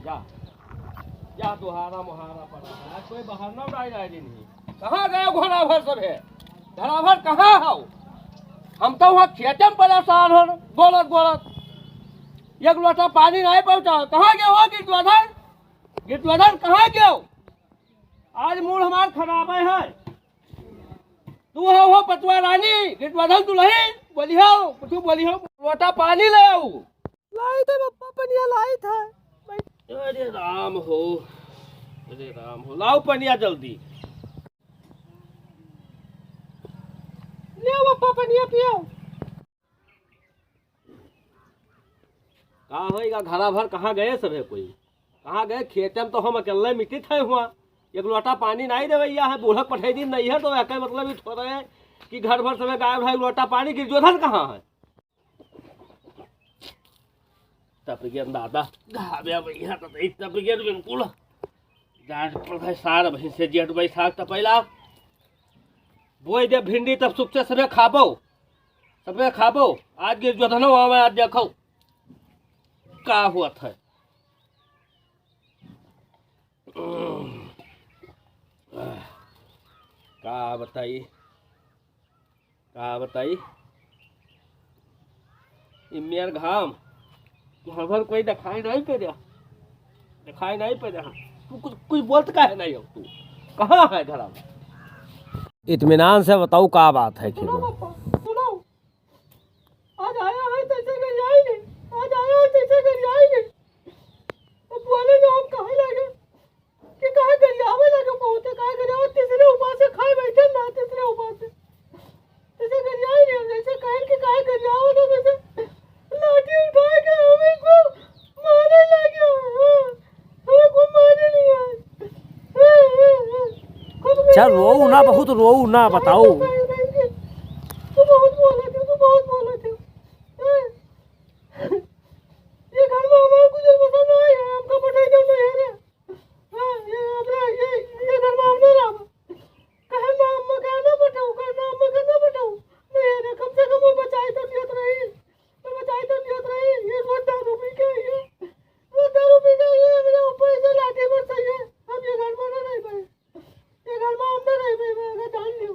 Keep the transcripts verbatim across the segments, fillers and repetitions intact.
जा, जा, दोहारा मोहारा पड़ा है। आज कोई बहाना उड़ाई रहा है नहीं। कहाँ गए घड़ा भर सब है? घड़ा भर कहाँ हो? हम तो वहाँ खेते में परेशान हो, बोलत, बोलत। एक लोटा पानी नहीं पहुँचा। कहाँ गए हो गिरजोधन? गिरजोधन कहाँ गए हो? आज मूड हमार खराब है। तू हो, हो पतुआ रानी, गिरजोधन दुलही, बोली हो, तू बोली हो, लोटा पानी ले आओ। लाई थे पप्पा, पनिया लाई था। अरे राम हो, अरे राम हो, लाओ पनिया जल्दी। ले आओ पप्पा, पनिया पियो। का होइगा, घरा भर कहाँ गए सब है कोई? कहाँ गए? खेते में तो हम अकेले मिट्टी थे हुआ, एक लोटा पानी नहीं देवैया है। बूढ़क पठाई दिन नहीं है तो एक मतलब ही थोड़ा है कि घर भर सब गायब है, लोटा पानी। गिरजोधन कहाँ है? टपरियन दादा, घाबे भैया तो नहीं, टपरियन बिल्कुल। जान पड़ है सार बहिन से जेठ बैसाख तो पहला बोई दे भिंडी, तब सुख से सबे खाबो, सबे खाबो। आज गिरजोधनो आवे, आज देखो का होत है। का बताई, का बताई, इम्मियर घाम, घर भर कोई दिखाई नहीं पड़ रहा, दिखाई नहीं पड़ रहा। तू कुछ, कुछ बोलत काहे नहीं हो तू? कहाँ है घर में? इत्मीनान से बताओ का बात है सुनो खेलो। पापा, सुनो। आज आया है तैसे गरियाई नहीं, आज आया है तैसे गरियाई नहीं। अब बोले ना हम कहे लगे कि काहे गरियावे लगे बहुत है, काहे गरियावे, तीसरे उपास से खाए बैठे ना, तीसरे उपास से। तैसे गरियाई नहीं, जैसे कहे कि काहे गरियावे ना, जैसे लाठी उठाए के हमें को मारे लगे। हाँ, हमें को मारे नहीं आए। हाँ, हाँ, हाँ। खूब अच्छा, गरियावे रोऊ ना, लगे। बहुत रोऊ ना, बताओ। तू बहुत बोलत हो, तू बहुत बोलत हो। हाँ। ये घर में हमारा गुजर बसर नहीं है, हमका पठाई दो नहीं है रे। हाँ, ये हमरा, ये, ये घर में हम ना रहब। कहे ना अम्मा का ना पठाऊ, कहे ना अम्मा का ना पठाऊ। नहीं है रे, कम से कम वो बचाई तो दियत रही, वो बचाई तो दियत रही। ये रोज दारू पी के, ये रोज दारू पी के, ये मेरे ऊपर से लाठी बरसाई है। हम ये घर में ना रह पाए, ये घर में हम ना रह पाए, मैं जान लियो।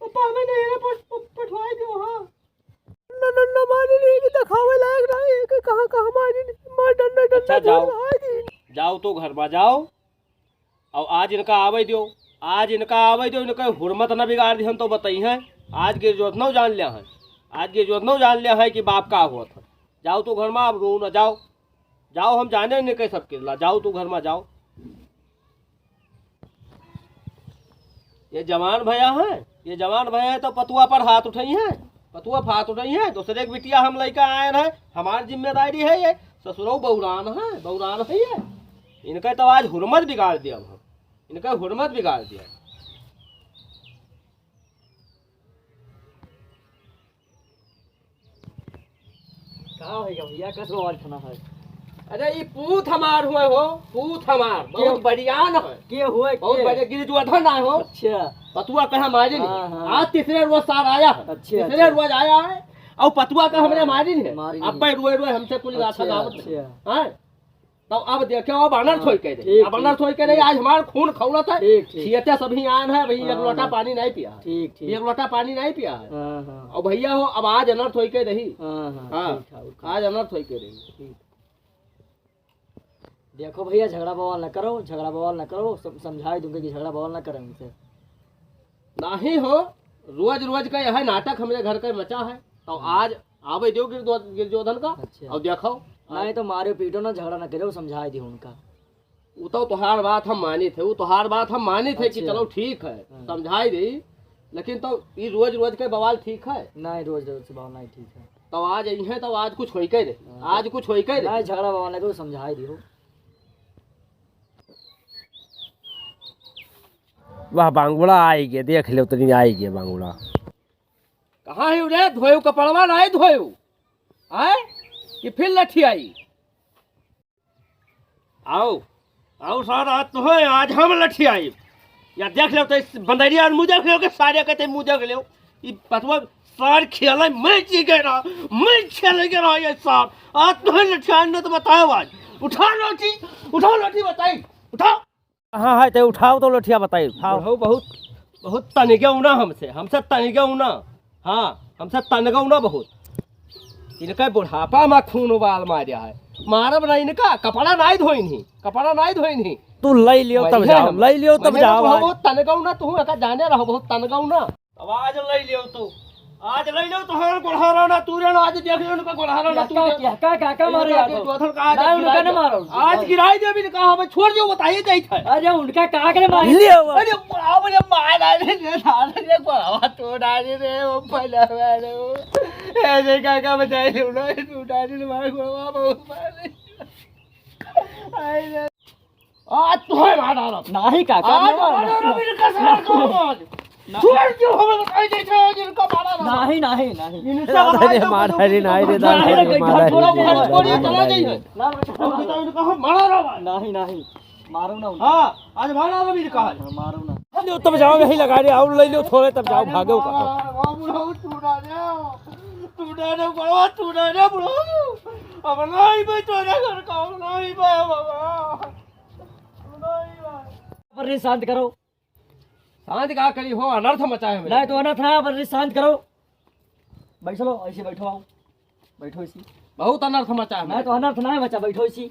पप्पा हमें नहीं रे, पठ-, पठ-, पठवाई दियो, हाँ। डंडा, डंडा मारी नहीं कि दिखावे लायक नहीं है कि कहाँ, कहाँ मारी नहीं। मार डंडा, डंडा अच्छा, जाओ। मार, आई दिन। जाओ तो घर में जाओ। और आज इनका आवे दियो, आज इनका आवे दियो, इनका हुरमत न बिगाड़ दिहन तो बताई हैं। आज गिरजोधनो जान लिया है, आज गिरजोधनो जान लिया है कि बाप का होत है। जाओ तो घर में, अब रो न जाओ, जाओ, हम जाने नहीं कह सबके ला, जाओ तू घर में जाओ। ये जवान भैया है, ये जवान भैया है तो पतुआ पर हाथ उठाई है, पतुआ पर हाथ उठाई है। दूसरे के बिटिया हम लइका आए रहे, हमार जिम्मेदारी है ये। ससुरऊ बौरान है, बौरान है ये। इनका तो आज हुरमत बिगाड़ दिया हम, इनका हुरमत बिगाड़ दिया। का होइगा भैया, कस बवाल खाना है? अरे, ई पूत हमार हुए हो, पूत हमार, के? बहुत बढ़ियान है। के हुए, बहुत के? बढ़िया, गिरजोधन आए हो। अच्छा। पतुआ कहे मारे नहीं। हाँ, हाँ। आज तीसरे रोज सार आया है। अच्छा, तीसरे अच्छा। रोज आया है। और पतुआ का हमरे हाँ, मारी नहीं है। मारी नहीं। अब भाई रोए रोए हमसे कुल गाथा अच्छा, गावत है। अच्छा। हाँ? तब अब देखे, अब अनर्थ हाँ, होई के रही, ठीक, अब अनर्थ ठीक, होई के रही, ठीक। आज हमार खून खौलत है, ठीक, ठीक। छियते सभी आन है, भाई, एक हाँ, लोटा हाँ। पानी नहीं पिया है। ठीक, ठीक। एक लोटा पानी नहीं पिया है। हाँ, हाँ। और भैया हो, अब आज अनर्थ होई के रही। हाँ, हाँ, हाँ, ठीक है, ठीक। आज अनर्थ होई के रही। ठीक। देखो भैया, झगड़ा बवाल न करो, झगड़ा बवाल न करो, सम-, समझाई दूंगा कि झगड़ा बवाल न करें उनसे। नाही हो, रोज रोज का यह नाटक हमरे घर का मचा है, तो हम्म। आज आवे दियो गिरदो-, गिरजोधन का, अच्छा। और देखो। नहीं तो मारे पीटो ना, झगड़ा ना करो, समझाई दियो उनका। वो तो तोहार बात हम मानी थे, वो तोहार बात हम मानी थे कि अच्छा। चलो ठीक है, हाँ। समझाई दी, लेकिन तो ये रोज रोज के बवाल ठीक है? नहीं, रोज रोज के बवाल नहीं ठीक है। तो आज यही है, तो आज कुछ होई के रे, हाँ, आज तो कुछ होई के रे। नहीं, झगड़ा बवाल ना करो, समझाई दियो। वाह, बांगुड़ा आई गे, देख लो तनी, आई गे बांगुड़ा। कहाँ है रे? धोयु कपड़वा नहीं धोयु? आए? कि फिर लठी आई? आओ, आओ सार, आज तो है, आज हम लठी आई। या देख लो तो इस बंदरिया मुँह देख लो कि सारे कहते मुँह देख लो। ये पतवा सार खेले, मैं जी के रहा, मैं खेले के रहा ये सार। आज तो है लठियान ने तो बताओ आज। उठा लोठी, उठा लोठी बताई, उठा। हाँ, है, ते उठाओ तो लोठिया बताई, उठाओ। बुढ़ऊ बहुत, बहुत तनिगउ ना हमसे, हमसे तनिगउ ना। हाँ, हमसे तनिगउ ना बहुत। इनका बुढ़ापा मा खून उबाल मारिया है। मारब ना इनका, कपड़ा नाहीं धोइन ही, कपड़ा नाहीं धोइन ही। तू लइ लियो तब जाओ, लइ लियो तब जाओ आज। बहुत तनिगउ ना, तू एका जाने रहो, बहुत तनिगउ ना। अब आज लइ लियो तू, आज लइ लियो तो हर गोड़हारा ना तू रे ना, आज देख लियो उनका गोड़हारा ना तू रे। काका, काका मारे यार। ना, उनका ना मारो। आज गिराई देबी ना, कहा हमें छोड़ दियो, बताइए जाई था। अरे उनका का करे मारे? ले आओ। अरे बुढ़ावा, अरे मार डाले रे, साला रे, बुढ़ावा तोड़ डाले रे, वो पहले वाले वो। ऐसे काका बचाए लो ना, तू डाले रे, मार बुढ़ावा बहुत मार रे। आई रे। आज तो है मार डालो। नाही काका, आज ना। मार डालो, मेरे का साला को आज। ना। छोड़ दियो, हमें बताई देते हो जिनका मारा ना। नाही, नाही, नाही। इनसे अरे बताई दो, मार हरी नाही रे, दादा, नाही रे, मार हरी। थोड़ा बहुत छोड़िए, चला जाइए। ना, हम कितना इनका हम मारा रहा है। नाही, नाही। मारो ना उनको। हाँ, आज मारा रहा मेरे का। हाँ, मारो ना। अरे तब जाओ, यही लगा दे, और लइ लो थोड़े, तब जाओ, भागो का। वाह, वाह, बुढ़ऊ, तू ना जाओ। तू ना जाओ, बुढ़ऊ, तू ना जाओ, बुढ़ऊ। अब नहीं भाई, तोरा घर का, अब नहीं भाई, बाबा। अब नहीं भाई। पर शांत करो। शांत का करी हो, अनर्थ मचाए हो। नहीं तो अनर्थ ना, पर शांत करो। बैठ लो, ऐसे बैठो, आओ। बैठो इसी। बहुत अनर्थ मचा है ना, मेरे। तो अनर्थ ना है बच्चा, बैठो इसी।